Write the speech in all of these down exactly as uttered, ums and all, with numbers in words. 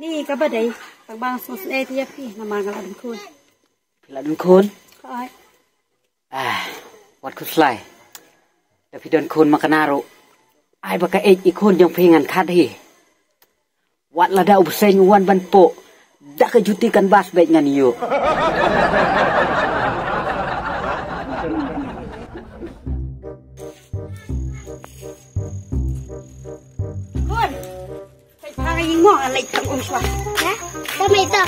Ni kaba dei, tang ba nga sngewsih te ïa phi, namar nga la don khun. Phi la don khun? Hooid. Ah, wat khuslai. Da phi don khun ma kane ruh, ai ba ka ïeit i khun jong phi ngan khad hi. Wat lada u bseiñ u wan ban poh, da ka juti kan bas beit ngan ïuh. Khun. Peit pha ka ïing mo, nga leit tang um shuwa. Ya, ka mei to.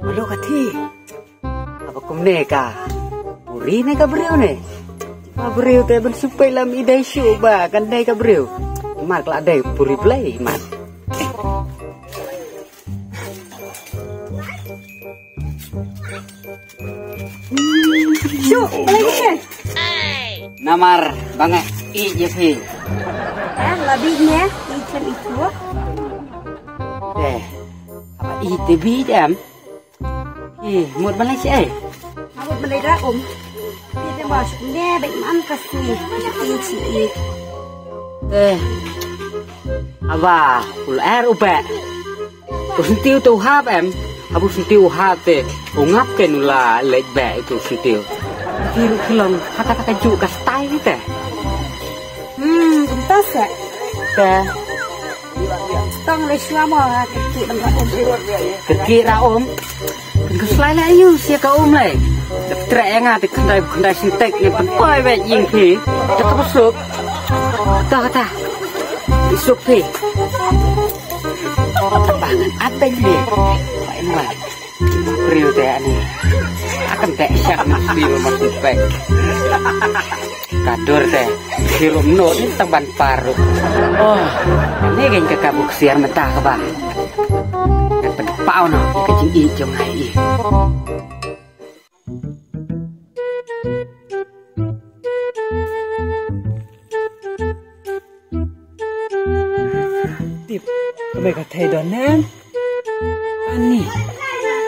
Mano ka thi? Haba kumne ka puri ne ka briew ne? Ka briew te ban shu peit lam i dei shuh ba kan dei ka briew. Mar ka la dei puri Blei mar. Shu, balei shu? Namar ba nga ïeit ïa phi. Eh, la bit ne, ïeit kan ïeit shuh. Eh, haba ïeit te bit em. Ih, mut ban leit shaei? Nga mut ban leit rah um. Phi te ba shu ne beit man ka sngi. Ïeit shi ïeit. Eh. Haba u la er u beh, u syntiew te u hap em? Haba u syntiew u hap te u ngap ken u la leit beh ïa u syntiew. Phi ruh phi long ha kata ka juh ka style te. Hmm, kumta seh. Te. Tang lei shuwa mo, ha, kyrkieh ban rah um. Kyrkieh rah um. Kyrkieh slai lei aïu, sia ka um lei. Dep treh ïa nga te khyndai khyndai syntek ne pynpoi beit ïing phi. Te kaba suk. Ta ta. I suk phi. Ba ngan ap beit phi. Ba em ba. Briew te ani. Akan te shak na stil ma suk beit. Ka dur te, hi rum no ni tang ban par ruh. Oh, ni kein ka kabu ksiar mynta kaba. Ngan pynpaw noh ïa ka jingïeit jong nga ïa i. Tip, ka mei ka thei don ne em? Ani,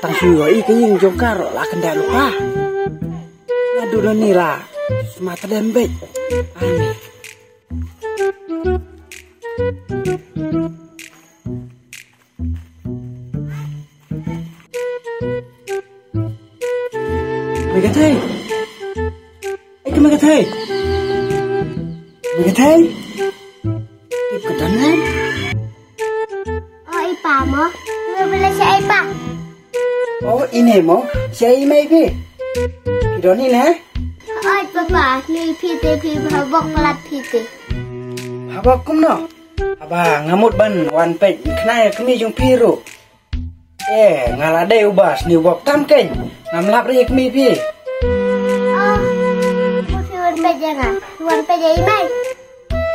tang shu ïohi ka ïing jong ka ruh la kyndait lypa. Naduh don ni la smat dem beit. Ani. Mei ka thei. Ai ka mei ka thei. Mei ka thei. Ip ka don ne? O i pa mo. Mei bela shaei pa. O i ne mo. Shaei mei phi. Phi don hi ne? Oi papa, ni phi te phi ha bok palat phi te. Ha bok kumno? Haba nga mut ban wan peit khnai kmie jong phi ruh. Eh, nga la dei uba sniew bok tam kein. Ngam lap re ïa kmie phi. Oh, phi wan peit ïa nga. Phi wan peit ïa i mei.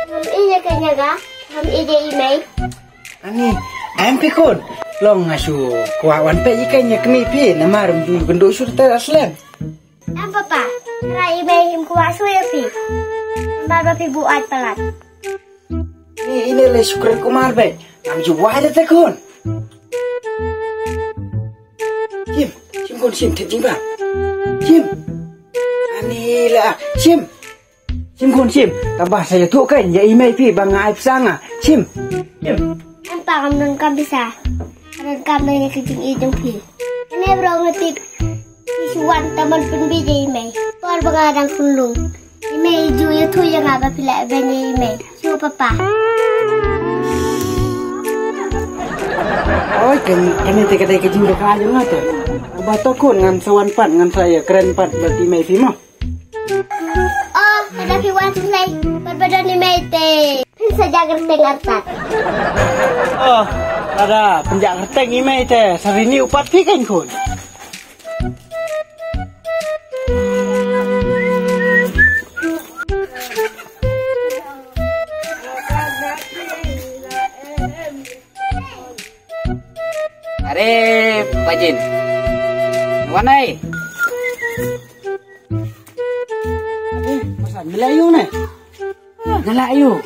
Ngam ïeit ïa ka ïa nga. Ngam ïeit ïa i mei. Ani, em phi khun. Long nga shu kwah wan peit ïa ka ïa kmie phi. Namar ym ju kynduh shuh te slem. Em papa, nga i mei im kwah shuh ïa phi. Namar ba phi buaid palat. Ni ine le shukran kumar be. Ngam ju wai da te khun. Shim, shim khun shim, thep jingba. Shim. Ani la, shim. Shim khun shim. Taba sa ïathuh kein ïa i mei phi ba nga ai pisa nga. Shim. Shim. Em pa, ngam donkam pisa. Nga donkam da ïa ka jingïeit jong phi. Ine bro nga tip. Phi shu wan tang ban pynbiej ïa i mei. Por ba nga dang khunlung. I mei i ju ïathuh ïa nga ba phi la beiñ ïa i mei. Shu papa. Oi, kan, kane te ka dei ka jingdonkam jong nga te. Ba to khun ngan sa wan pat, ngan sa ïakren pat bad i mei phi mo. Oh, lada phi wan shuh shuh, bad ba don i mei te phin sa jah kyrteng artat. Oh, lada phin jah kyrteng i mei te sa renew pat phi kein khun. Are, Pajin. Wan ai. Are, masa ngi la ïoh ne? Ngi la ïoh.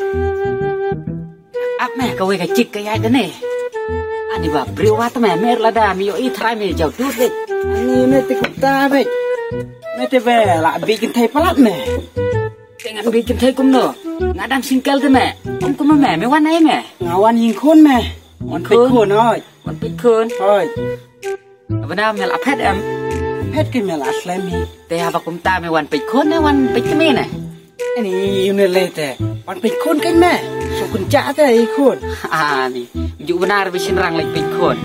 Ak Me kawei ka jik ka ïaid da ne. Ani ba briew wat me mer lada me ïohi trai me jaw tut bek. Ani me te kumta bek. Me te be la bi kynthei palat me. Te ngan bi kynthei kumno. Nga dang single te me. Kum kum me me wan ai me. Nga wan ïing khun me. Wan peit khun hoi. Wan peit khun. Hoi. Abana me la phet em. Phet ke me la slem hi. Te haba kumta me wan peit khun ne wan peit kmie ne. Ani yu ne le te. Wan peit khun kan me. So kun cha te i khun. Ani. Ju benar bi shynrang leit peit khun.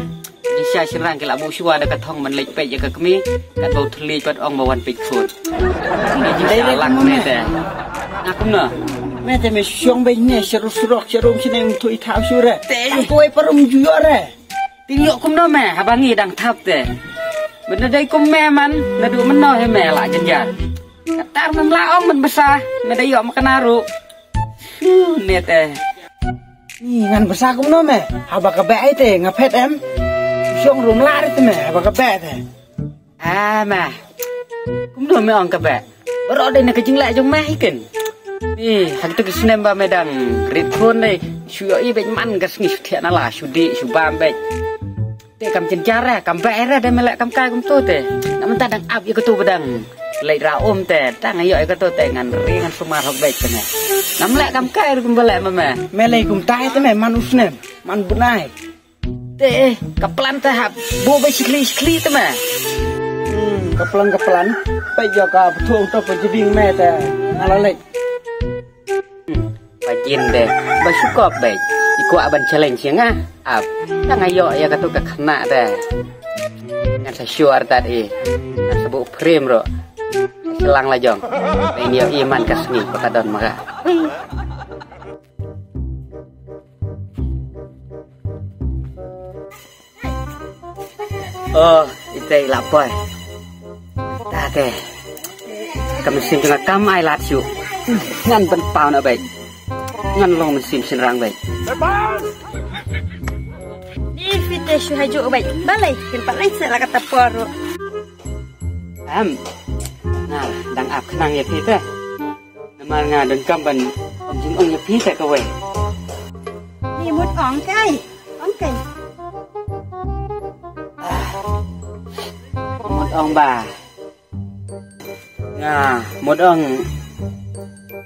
Ni sha shynrang ki la bu shuwa da ka thong man leit peit ïa ka kmie. Kat bau thylli pat ong ba wan peit khun. Ni ji sha lak ne te. Nga kumno. Me te me shong be ne sha rus rok sha rum shine um thui thau shu re. Te. Ko e parum ju yor re. Te ïoh kumno me haba ngi dang thap te. Bynda dei kum me man naduh mynno hi me la jynjar. Katar mem la ong man basa me da ïoh ma kane ruh. Shu ne te. Ni ngan basa kumno me haba ka beh ai te nga phet em. Shong rum la ri te me haba ka beh te. Ah me. Kumno me ong ka beh. Baroh dei na ka jingleh jong me hi ken. Ni hangto ki snem ba me dang rit khun dei. Shu ïohi beit man ka sngi shu thiah na la shu dih shu bam beit. Te kam jynjar re kam beh re de me leh kam kai kumto te. Na mynta dang ap ïa kato ba dang leit ra um te dang ïoh ïa kato te ngan ri ngan sumar hok beit te me. Nam leh kam kai re kumba leh ma me. Me lei kumta te me man u snem man bnai. Te ka plan te hap bu ba shikli shikli te me. Hmm, ka plan ka plan. Peit ïa ka bthung to pa jibing me te. Nga la leit. Hmm, ba jin de ba shukop beit. I kwah ban challenge ïa nga. Ap. Tang ayo ïa kato ka khynnah de. Ngan sa shuar tat i. Ngan sa bu frame ro. Selang la jong. Pen ïa i man ka sngi pa ka don ma ka. Oh, ite i la poi. Ta te. Ka mynsiem jong nga kam ai lad shuh. Ngan ban paw na beit. Ngan long mynsiem shynrang beit. Ni phi te shu ha juk beit. Balei phin pat leit sa la kata por. Em. Nga dang ap khnang ïa phi te. Namar nga donkam ban jingong ïa phi te kawei. Ni mut ong kai. Ong kai. Mut ong ba. Nga mut ong.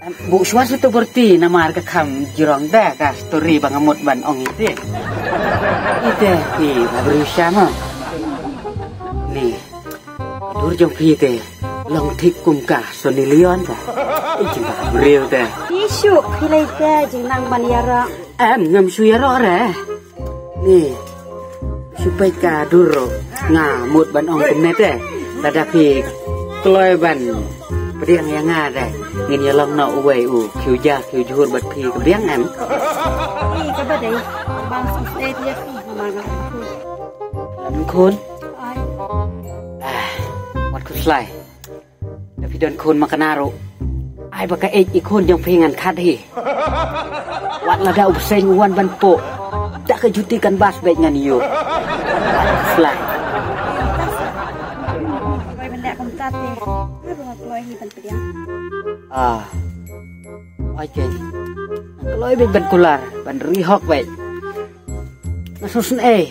Em, bu shuwa sa tu berti namar ka kham jrong da ka story ba nga mut ban ong ite. Ite hi ba berusaha ma. Ni. Dur jong phi te long thik kum ka Sonny Leon ta. Ei jing ba briew te. Phi shu phi lei te jing nang ban ïaroh. Em ngam shu ïaroh re. Ni. Shu peit ka dur ro. Nga mut ban ong kumne te. Lada phi kloi ban pdiang ïa nga de. Ngin ïa long noh uwei u. Phi u ja phi u jhur bad phi ka biang em. Ni ka ba dei. Bang sum sdei phi ïa phi. Lam khun. Ai. Ah, wat khuslai. Da phi don khun ma kane ruh. Ai ba ka ej i khun jong phi ngan khat hi. Wat lada u bseiñ u wan ban poh. Da ka juti kan bas beit ngan ïuh. Wat khuslai. Kloi ban leh kumta te. Nga ruh nga kloi hi ban pdiang. Ah. Oi ke. Kloi beit ban kular ban ri hok beit. Nga sngewsynei.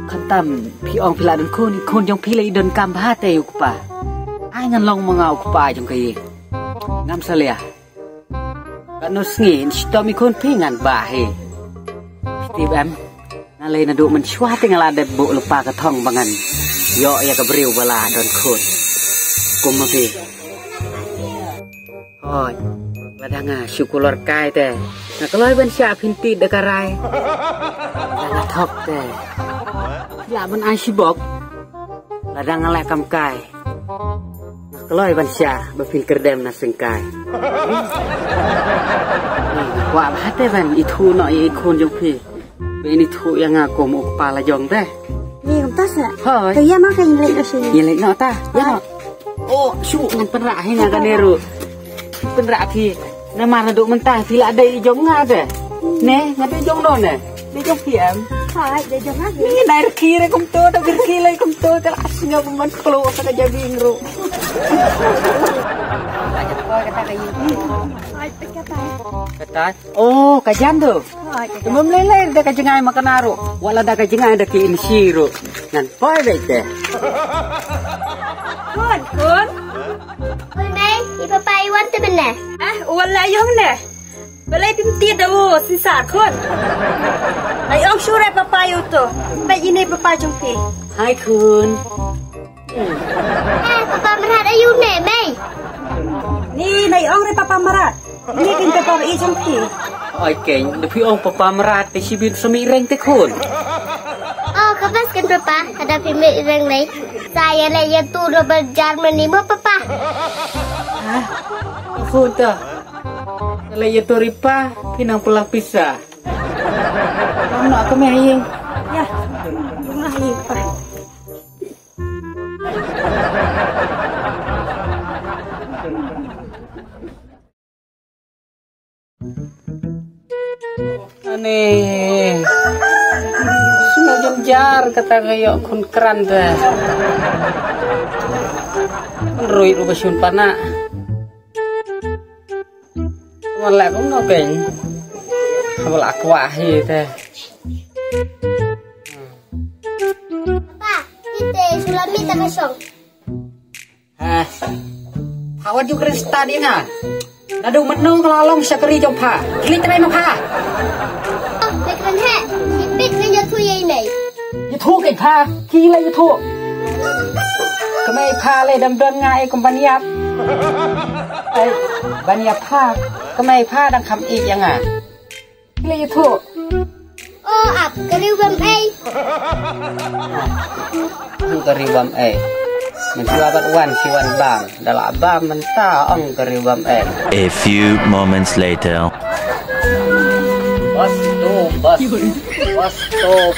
Khamtam phi ong phi la don khun, i khun jong phi la i donkam bha te u kpa. Ai ngan long ma nga u kpa jong ka ïing. Ngam salia. Katno sngi in shitom i khun phi ngan bah hi. Phi tip em. Nga lei naduh mynshuwa te nga la dep buh lypa ka thong ba ngan ïoh ïa ka briew ba la don khun. Kum ma phi. Hooid. Lada nga shu kulor kai te. Nga kloi ban shah phin tied da ka rai. Lada nga thok te. Lah ban ai shibok. Lada nga leh kam kai. Nga kloi ban shah ba phin kyrdem na seng kai. Kwah bha te ban ithuh noh ïa i khun jong phi. Ba in ithuh ïa nga kum u kpa la jong te. Ni kumta sa. Hooid. Te ïa ma ka ïa leit noh sini. Ïa leit noh ta. Ïa noh. Oh, shu ngan pynrah hi nga kane ruh. Pynrah phi. Namar naduh mynta phi la dei i jong nga te. Ne, nga dei jong no ne. Dei jong phi em. Hooid, dei jong nga. Ni nai rkhie re kumto, da rkhie lei kumto, ka la sngew kumban kloi sa ka jabieng ruh. Ka jakhoi kata ka ïing. Katai. Oh, ka jan tu. Te mem lei lei da ka jngai ma ka na ruh. Wat la da ka jngai da ki insi ruh. Ngan poi beit te. Khun, khun. Oi mei, i papa i wan te mynne. Eh, u wan la ïong ne. Balei phi mtied da u synsar khun. Ai ong shuh re papa ïa u to. Peit ine papa jong phi. Hai khun. Eh, papa mrad aïu ne mei? Ni nai ong re papa mrad. Ni kin papa i jong phi. Oi keng, da phi ong papa mrad te shibit sumi reng te khun. Oh, ka bas kan papa, kada phi mei reng nei. Sa ïa leh ïa tu ro ba Germany mo papa. Ha? Khun ta. Leh ïa tu ripa, phi nang pulang pisa. Lam no ka mei ha ïing. Ïa. Lam no ha ïing pa. Ani. Sngewjynjar kata ka ïoh khun kran te. Khun ruh ruh ba shun pana. Wan la kumno keng. Haba la kwah hi te. Pa, ite Sulami ta ka shong. Ha. Hawa ju Krista dina. Naduh mynno ka la long shakri jong pha. Klik rai ma pha. Oh, me kren he. Ipit me ïathuh ïa i mei. Ïathuh kei pha. Ki la ïathuh. Ka mei pha le dang don nga e kum ban ïap. Ai, ban ïap pha. Ka mei pha dang kham ïeit ïa nga. Ki la ïathuh. Oh, ap, ka riew bam ei. Ong ka riew bam ei. Mynshuwa bad wan shi wan bam. Da la bam mynta ong ka riew bam ei. A few moments later. Bus stop, bus. Bus stop.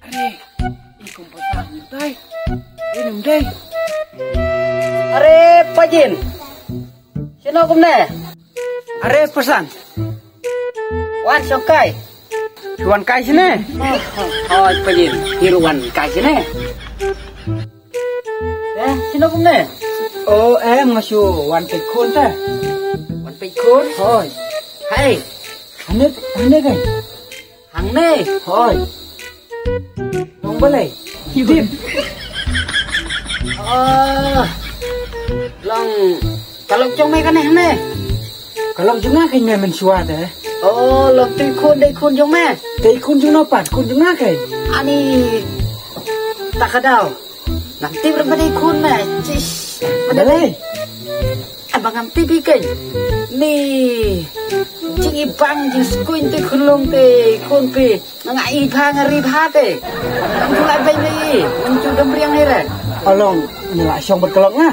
Are, i kum pa sang dai. Are, Pajin. Shano kumne? Are, Pasan. Wan shong kai. Wan kai shane? Oh, oh, Pajin. Hi ruh wan kai shane. Eh, shano kumne? Oh, eh, nga shu wan peit khun te. Wan peit khun? Hooid. Hai. Hangne, hangne kai. Hangne? Hooid. Long balei? Tip. Ah. Long ka lok jong me kane hangne. Ka lok jong nga kane mynshuwa te. Oh, long te khun dei khun jong me. Te khun jong no pat khun jong nga kane. Ani. Ta ka daw. Ngam tip ruh ba dei khun me. Chish. Balei? Aba ngam tip hi kane. Ni. Jing i bang jing skuin te khun long te khun phi. Nga i bha nga ri bha te. Ngam ju lai beiñ na i. Ngam ju dam riang hi re. Along, ni la shong bad ka lok nga.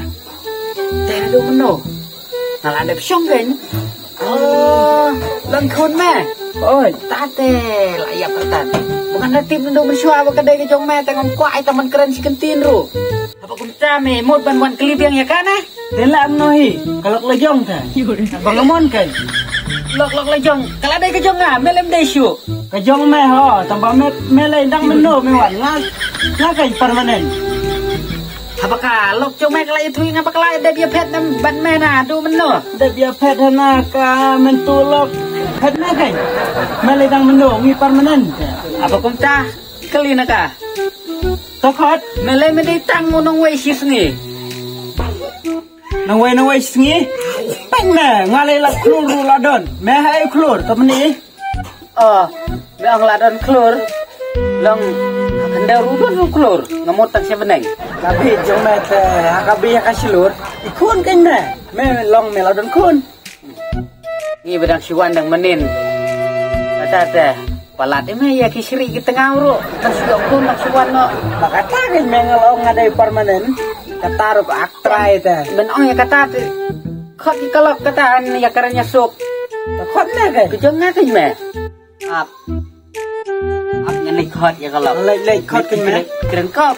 Te haduh mynno? Nga la dep shong kane. Oh, long khun me. Oi, ta te la ïap kata. Ba ngan da tip naduh mynshuwa ba ka dei ka jong me te ngam kwah ai ta man kren shi kyntien ruh. Haba kumta me mut ban wan kylli biang ïa ka ne. Te la mynno hi, ka lok la jong te. Ba nga mon kane. Lok lok la jong, ka la dei ka jong nga, me lem dei shuh. Ka jong me ho, tang ba me, me lei dang mynno me wan nga. Nga kane permanent. Haba ka lok jong me ka la ïathuh nga ba ka la dep ïaphet na bad me naduh mynno. Dep ïaphet hana ka mynta lok. Phet me kane. Me lei dang mynno ngi permanent. Haba kumta kylli na ka. To khot. Me lei me dei tang u nongwei shi sngi. Nongwei nongwei shi sngi. Peit me nga lei la khlur ruh la don. Me ha ei khlur to mni. Oh, me ong la don khlur. Long khyndew ruh don ruh khlur. Nga mut tang sha bneng. Ka bit jong me te ha ka bit ha ka shlur. I khun kane me. Me long me la don khun. Ngi ba dang shu wan dang mynnin. Kata te palat ïa me ïa ki shrieh ki tngaw ruh. Dang shu ïoh khun dang shu wan noh. Ba kata kane me nga la ong nga dei permanent. Kata ruh ba ak trai te. Men ong ïa kata te. Khot ïa ka lok kata an ïa ka rang ïa suk. Khot me kane. Ka jong nga kane me. Ap. Ap ngan leit khot ïa ka lok. Leit, leit khot kane me. Kren kop.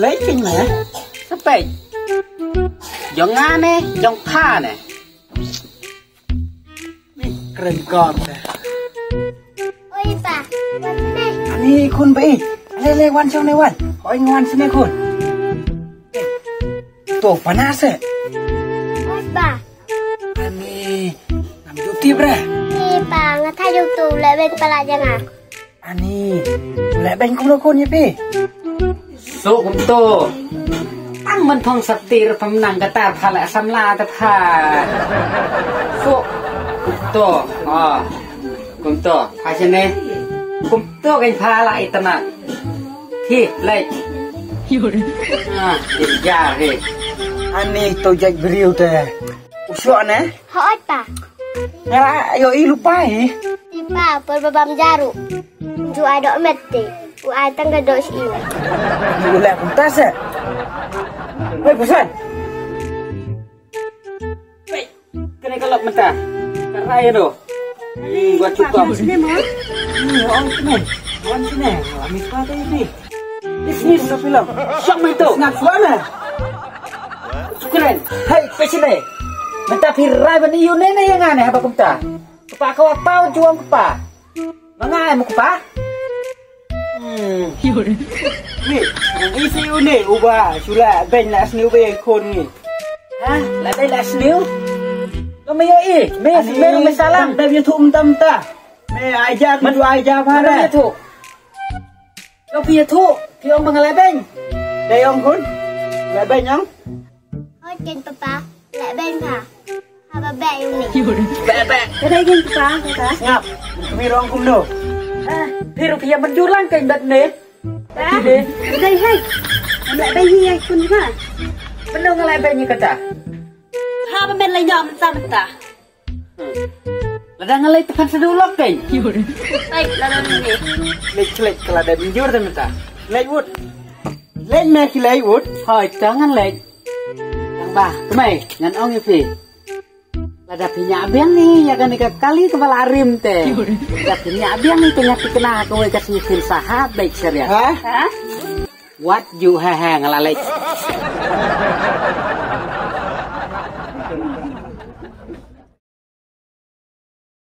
Leit kane me. Sa peit. Jong nga ne, jong pha ne. Kren kop te. Oi pa, wan sini. Ani khun ba i. Lei lei wan shong ne wan. Oi wan sini khun. To pana se. Oi Bre. Ni pa, nga tharai tu leh beiñ palat jong nga. Ani, leh beiñ kumno khun ïa phi? Suk kumto. Tang man phong satir pha mynang kata pha leh samla te pha. Suk kumto. Ah. Kumto, pha shane. Kumto kan pha la itana. Hi, leh. Ah, ya, hi. Ani to jait briew te. U shuwa ne? Hooid pa. Nga la ïohi lypa hi. Te pa, por ba bam jaru. Ju ai doh met te. U ai tang ka doh shi. U leh kumta se. Hei, busan. Hei, kane ka lok mynta. Ka rai doh. Hmm, buat cukup. Sini, Ma. Hmm, on sini. On sini. Lami pa te ini. Dismiss sa film. Siang mai tu. Ngap suara. Syukran. Hei, pechine. Mynta phi rai ban ïa une ne ïa nga ne haba kumta. Kpa ka wa pau juang kpa. Ma nga ai mo kpa. Hmm. Ni, ngi si une uba shu leh beiñ la sniew ba ïa khun ngi. Ha? Leh beiñ la sniew? Lo me ïohi, me me me salam. Dep ïathuh mynta mynta. Me ai ja, me ju ai ja pha. Lo me ïathuh. Lo phi ïathuh, phi ong ba nga leh beiñ. Dei ong khun. Leh beiñ ong. Hooid keiñ papa, leh beiñ pha. Haba beh ïa une. Beh beh. Ka dei keiñ papa, kata. Ngap. Phi ong kumno? Ah, phi ruh phi ïa mynjur lang keiñ bad ne. Ah, ka dei hei. Leh beiñ hi ïa khun pha. Mynno nga leh beiñ ïa kata? Haba men leh ñiah mynta mynta. Lada nga leit te phan sa dulok keiñ. Leit, lada ni. Leit, leit, ka lada mynjur te mynta. Leit wut. Leit me ki leit wut. Hooid, te ngan leit. Tang ba, kmie, ngan ong ïa phi. Lada phi ñiah biang ni ïa kane ka kali kaba la rim te. Lada phi ñiah biang ni te nga thikna ha kawei ka sngi phin sahap beit serious. Ha? Ha? Wat ju he he nga la leit.